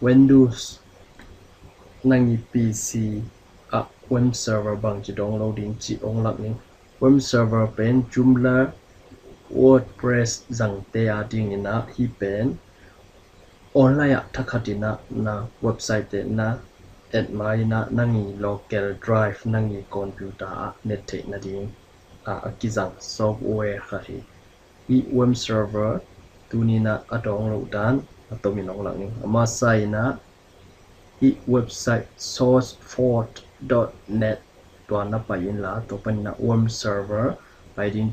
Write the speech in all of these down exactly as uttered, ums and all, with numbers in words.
Windows nang i P C ah web server bangci download ding cih ong lak ning. Web server pen Joomla WordPress zangte a dingin ah hih pen online ah thakhat in ah na website te na et ma in ah nang i local drive nang i computer ah net theih nading ah a kizang software khat hi. Hih web server tuni in ah a download dan a tomin ong lak ning. A masa in ah hih website sourceforge dot net tua na pai inla tua panin ah web server pai ding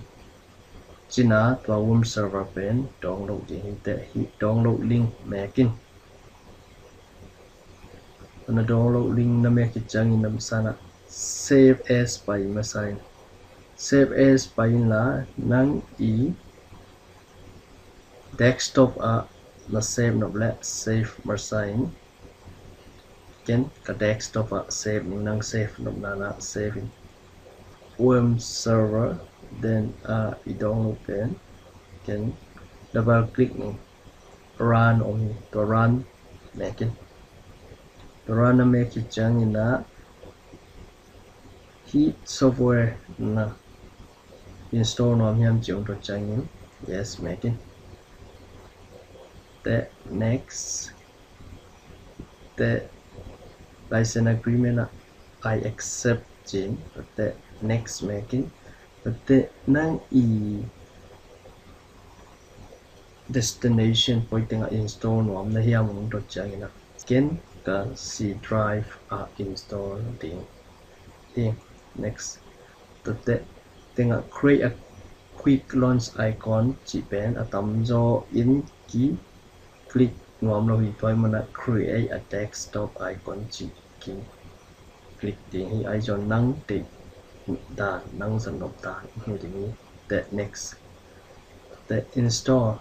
cin ah tua web server pen download ding hi teh. Hih download link mek in. Tua na download link na mek khit ciangin na masa in ah save as pai masa in. Save as pai inla nang i desktop ah na save nop leh save masa in. Ken ka desktop ah save ning. Nang save nopna in ah save in. Web server, then ah i download pen ken double click ning. Run om hi. Tua run mek in. Tua run na mek khit ciangin ah hih software na install nuam hiam cih ong dot ciangin yes mek in. Teh next. Teh license agreement ah I accept ci in. Teh next mek in. Teh nang i destination koi tengah install nuam na hiam ong dot ciangin ah ken ka C drive ah install ding hi. Next. Tua teh tengah create a quick launch icon cih pen a tamzaw in ki click nuam lo hi. Tua ahih manin ah create a desktop icon cih ki click ding hi. Ahi zongin nang deih dan, nang zat nop dan hi ding hi. Teh next. Teh install.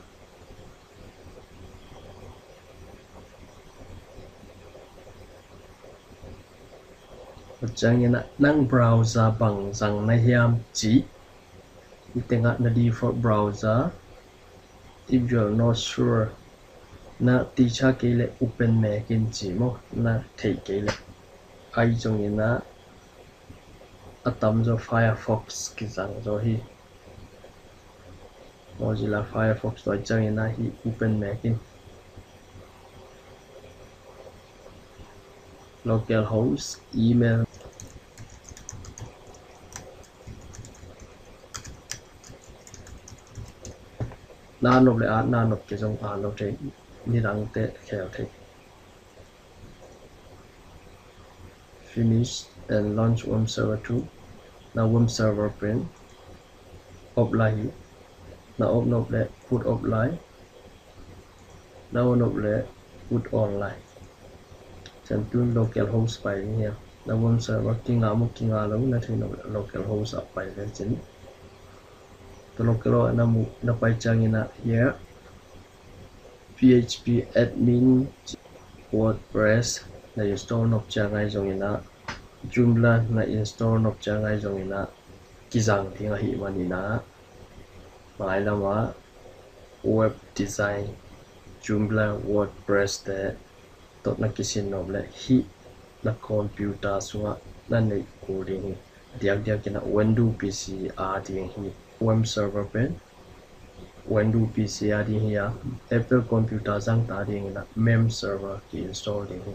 Tua ciangin ah nang browser bang zang na hiam cih, hih tengah na default browser, if you are not sure, na tisa kei leh open mek in ci maw, na theih kei leh. Ahi zongin ah a tamzaw Firefox kizang zaw hi. Mozilla Firefox tua ciangin ah hih open mek in. Localhost, email. Na nop leh at na nop kei zong at lo thei, nidangte khel thei. Finish and launch web server two. Na web server pen off lai hi. Na off nop leh put off lai. Na on nop leh put on lai. Ciang tun localhost pai ding hi a. Na web server kinga maw kinga lo na theih nop leh localhost ah pai lecin. Tua localhost ah na muh na pai ciangin ah hiah P H P admin WordPress na install nop ciang ahi zongin ah, Joomla na install nop ciang ahi zongin ah kizang ding ahih manin ah mailam ah web design, Joomla, WordPress te tawh na kisin nop leh hih na computer sungah na neih kul ding hi. Diakdiakin ah Windows P C a ding hi. Web server pen Windows P C a ding hi a, Apple computer zangte a dingin ah mem server ki-install ding hi.